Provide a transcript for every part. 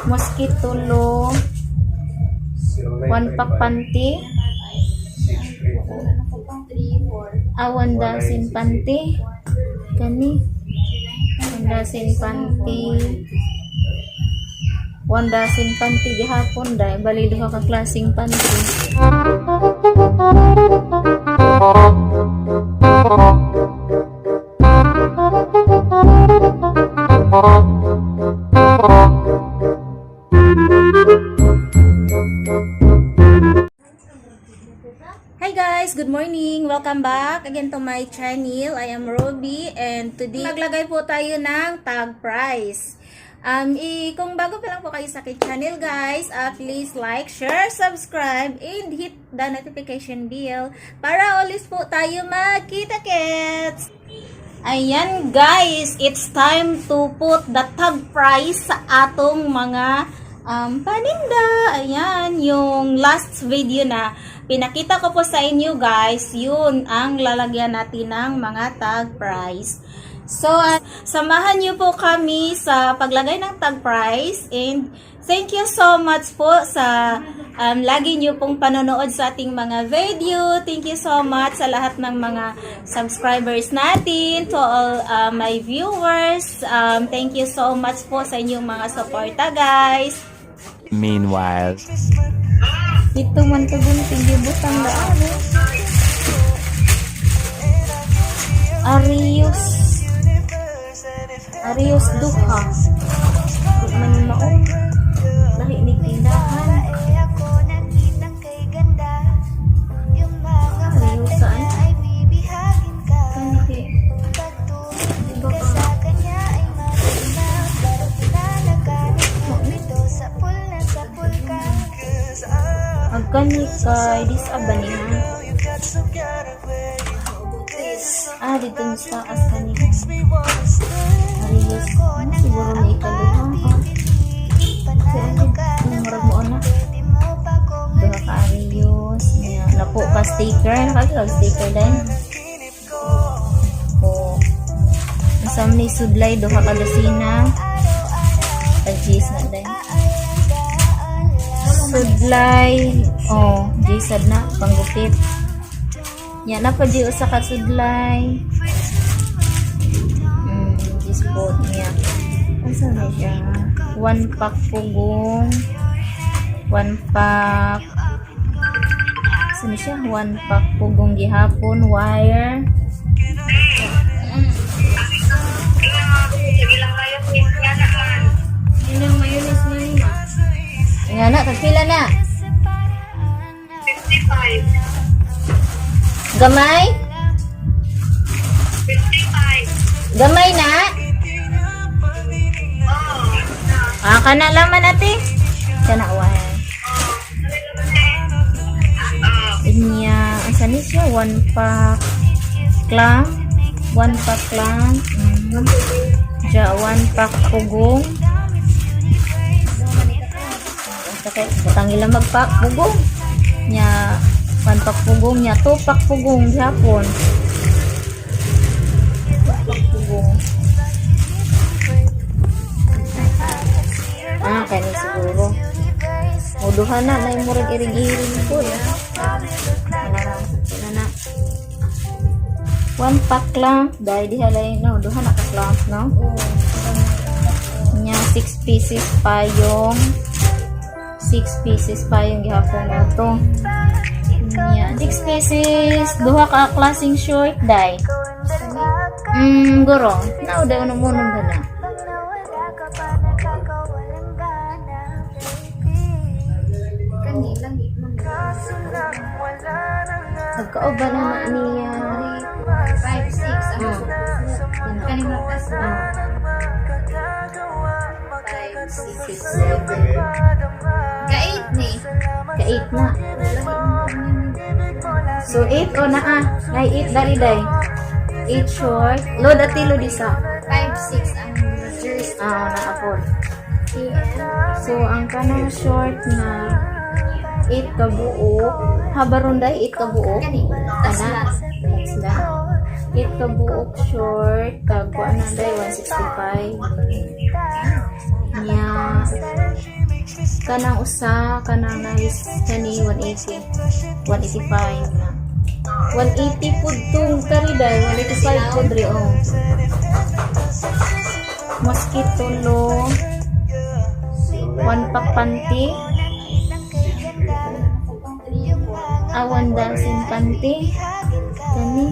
Mosquito lo. One pack panty. Ah, 1 dozen panty. Kani. 1 dozen panty. 1 dozen panty gihapon dai. Bali duha ka klaseng panty. Hi guys! Good morning! Welcome back again to my channel. I am Ruby and today maglagay po tayo ng tag price. Kung bago pa lang po kayo sa aking channel, guys, please like, share, subscribe, and hit the notification bell para always po tayo magkita-kits! Ayan guys, it's time to put the tag price sa atong mga paninda. Ayan, yung last video na pinakita ko po sa inyo, guys, yun ang lalagyan natin ng mga tag price. So, samahan niyo po kami sa paglagay ng tag price and thank you so much po sa lagi niyo pong panonood sa ating mga video. Thank you so much sa lahat ng mga subscribers natin, to all my viewers. Thank you so much po sa inyong mga suporta, guys. Meanwhile. Dito man kagunting gibutang daan eh. Arius. Arius duha. Di man mao. Lahi ni tindahan. Ako nakitang kay ganda. Yung mga mata Seryoso, niya ay bibihagin ka. Kani kay Pag tumingin ka sa kanya ay maganda. Pero pinalaganap mo ito sa pul ka. Ag kani kay dis-a ba ni ha? Ah, dito ni sa taas kani. Arius. Ano, siguro ni ikaduha ha. Piliin, panalo ka Ang murag mo ana. Pwede mo pa kong Duha ka Arius. Nya, napo ka sticker. Nakakita sticker din. O. Asam ni sudlay duha ka dosina. Tag-G's na din. Sudlay. Oh, G sad na panggupit. Nya na pa G usa ka sudlay. G spot niya. Asa na siya? One pack pugong. One pack. Asa na siya? One pack pugong gihapon. Wire. Ilang mayonnaise na ni ma? Nga na, tagpila na. 55. Gamay? 55. Gamay na? Ah, kana laman ate. Kana wire. Inya, asa ni siya? One pack clam. One pack clam. Ja, one pack pugong. Asa kay butang ila magpack pugong. Nya, one pack pugong nya, two pack pugong gihapon. Two pack pugong. Ah, kani siguro. Muduha na, na murag iring-iring po. Wala na, wala na. One pack lang. Dahil di halay, no, duha na ka clamp, no? Nya, six pieces payong. Six pieces payong gihapon mo to. Nya, six pieces. Duha ka klaseng short, dai. Guro. Now, dai, ano mo nung na. Pag nawala ka pa nakakawalang gana, baby. Kani lang man. Nagkaoba na na niya. 5 6 ang Kani mo tas. 5 6 7. Ka-8 ni. Ka-8 na. So, 8 o na ah. Nay, 8 dari day. 8 short. Load ati load isa. 5 6 ang jersey. Ah, na apol. So, ang kanang short na 8 ka buok. Habaron day, 8 ka buok. Kani. Tas Ana. la. Sila. 8 ka buok short. Kag kuan na day, 165. Nya, Kanang usa, kanang nice, kani 180. 185 na. 180 pud tong kari day, 185 pud ri oh. Maski tulo, one pack panty, ah, one dozen panty, kani,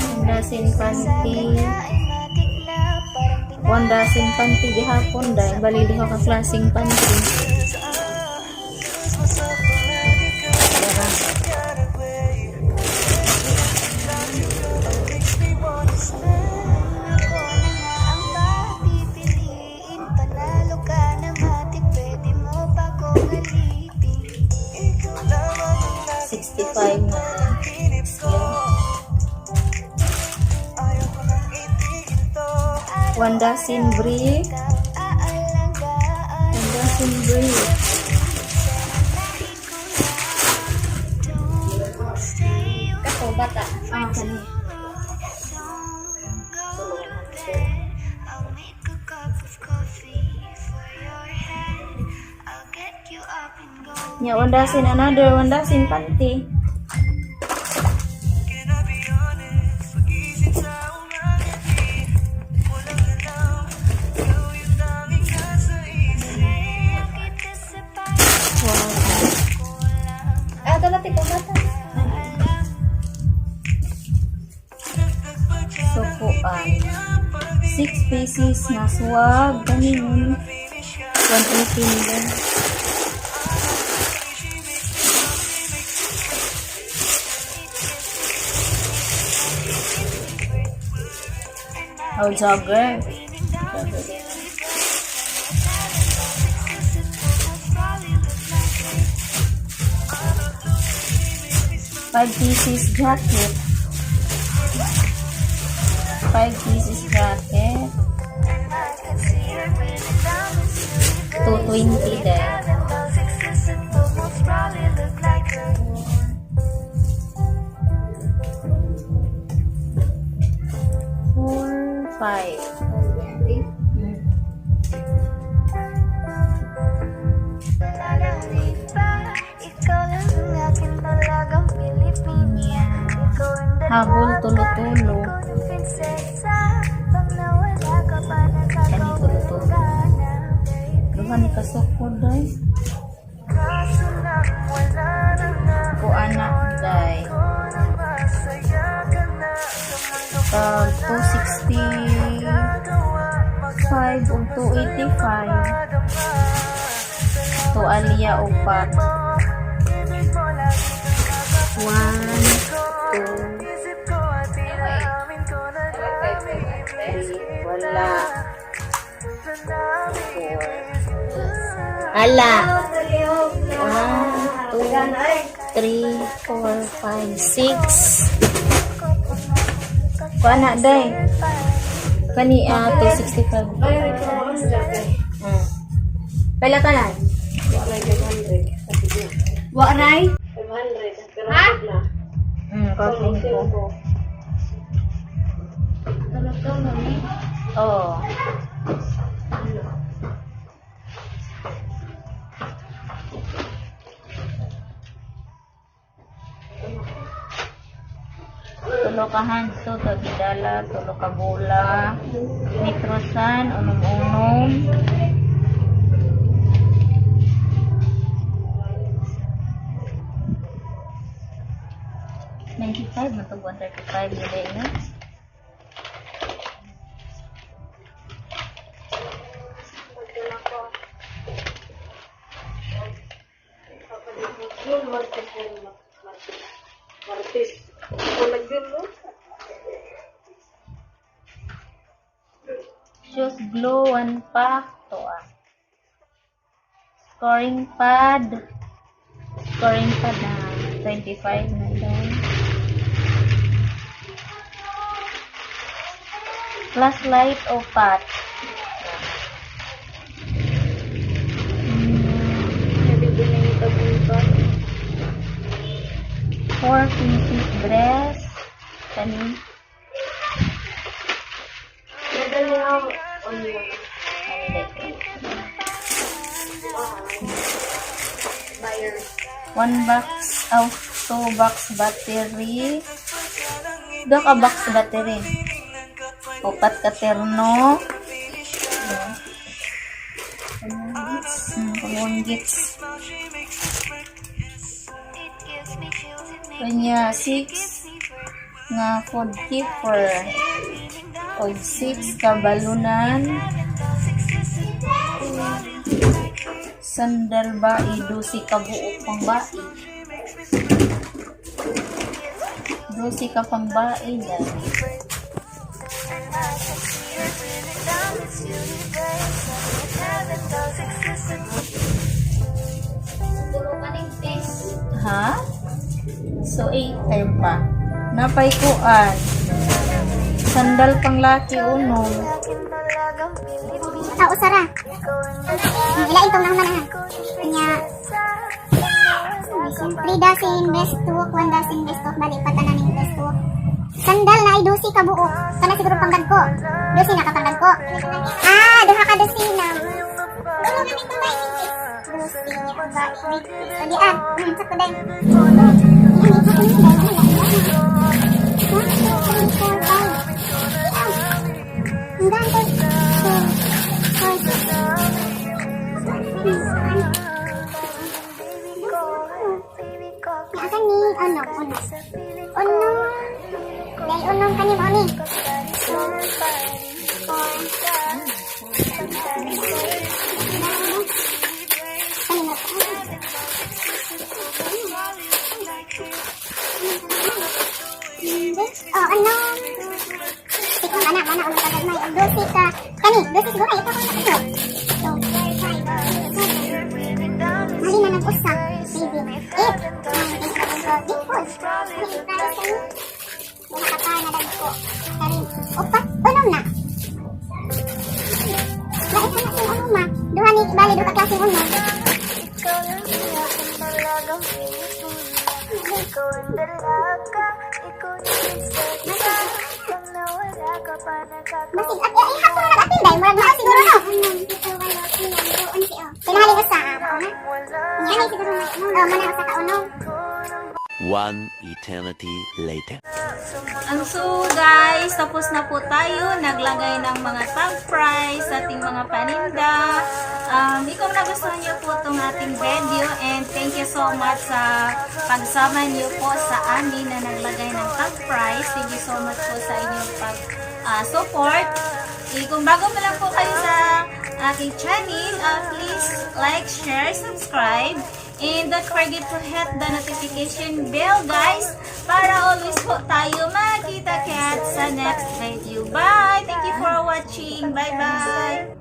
one dozen panty, one dozen panty gihapon day, bali duha ka klaseng panty. Tara. Ako na nga ang papipiliin. Panalo ka na matik, pwede mo pa kong alipin. 65 na XL. One dozen brief. Aalagaan. One dozen brief. Kato, bata. Ah, kani. I'll make a cup of coffee for your head. I'll get you up and going. Nya, one dozen another, one dozen panty. Kita sa Wow. Ah, dala tipo bata. Sukuan. 6 pieces na swag. Kani nun. 180 nila. Oh, jogger. Jogger din. Five pieces jacket. 5 pieces jacket. 220 din. Four, five. Ikaw lang ang aking dalagang Pilipina. Ikaw ang Habol, dalaga, tulo-tulo. ikaw ang prinsesa. Pag nawala ka pa, nakakawala tulo-tulo. ka na, baby. Duha ni kasukod day. Ko anak day. Tag 265 ug 285. Tualya upat. 1, 2, 3, wala. 4. Ala. 1, 2, 3, 4, 5, 6. Kuha na, day. Kani, ah, 265. Pala tanan. Wa ray? Ha? Kapin ko. Oo. Tulo ka hanso, tagidala, tulo ka bula, nitrosan, unom-unom. 95, matug 135 nila na. Shoes glue, one pack. To ah. Scoring pad. Scoring pad na 25 na daw. Flashlight o pat. Four pieces dress. Kani. Kani dito. One box, oh, two box battery. Duha ka box battery. Upat ka terno. Pang gits. Kanya, six nga food keeper. O six ka balunan. Sandal bai, 12 ka buok pang bai. 12 ka pang bai dahil. Ha? So, 8 time pa. Napay kuan. Sandal pang laki unom. Ah, usara. Ilain tong naman ha. Kanya, 3 dozen best walk, 1 dozen best walk, bali patanan ning best walk. Sandal na ay 12 ka buok. Kana siguro panggad ko. 12 na ka panggad ko. Ah, duha ka dosina. Uno nga ning babae ni 12 niya ang babae. Adi ah, sakto din. Yan, ito ko na dahil wala. 1, 2, 3, 4, 5. Ang ganda. 2, 4, 6. May akan ni ano, uno. Uno. Dahil unong kani mo ni. Two, four. Kani mo. Oh, ano? Tikong anak, mana ulo kagad may 12 ka. Kani, 12 siguro ito ko na ito. Two, five, seven. Mali na nag-usa. Maybe. 8, 9, 10, 11, 12, di, four. Ay, price kani. Duha ka pa na dagko. Karin, upat, unom na. Lain na na unom ma. Duha ni, bali, duha ka klaseng unom. Ikaw lang akong dalagang Ikaw ang dalaga, ikaw na isa. Pag nawala ka pa. Basig, at eh, hapon na nag-apil dahil murag mao siguro no. Pinahaling usa, ah, mao na. Yan ay siguro na. Oh, mana usa ka unom. One eternity later. Ang so guys, tapos na po tayo. Naglagay ng mga tag price sa ating mga paninda. Kung nagustuhan niyo po itong ating video and thank you so much sa pagsama niyo po sa amin na naglagay ng tag price. Thank you so much po sa inyong pag support. Eh, kung bago pa lang po kayo sa aking channel, please like, share, subscribe. And don't forget to hit the notification bell, guys, para always po tayo magkita-kits sa next video. Bye! Thank you for watching. Bye-bye!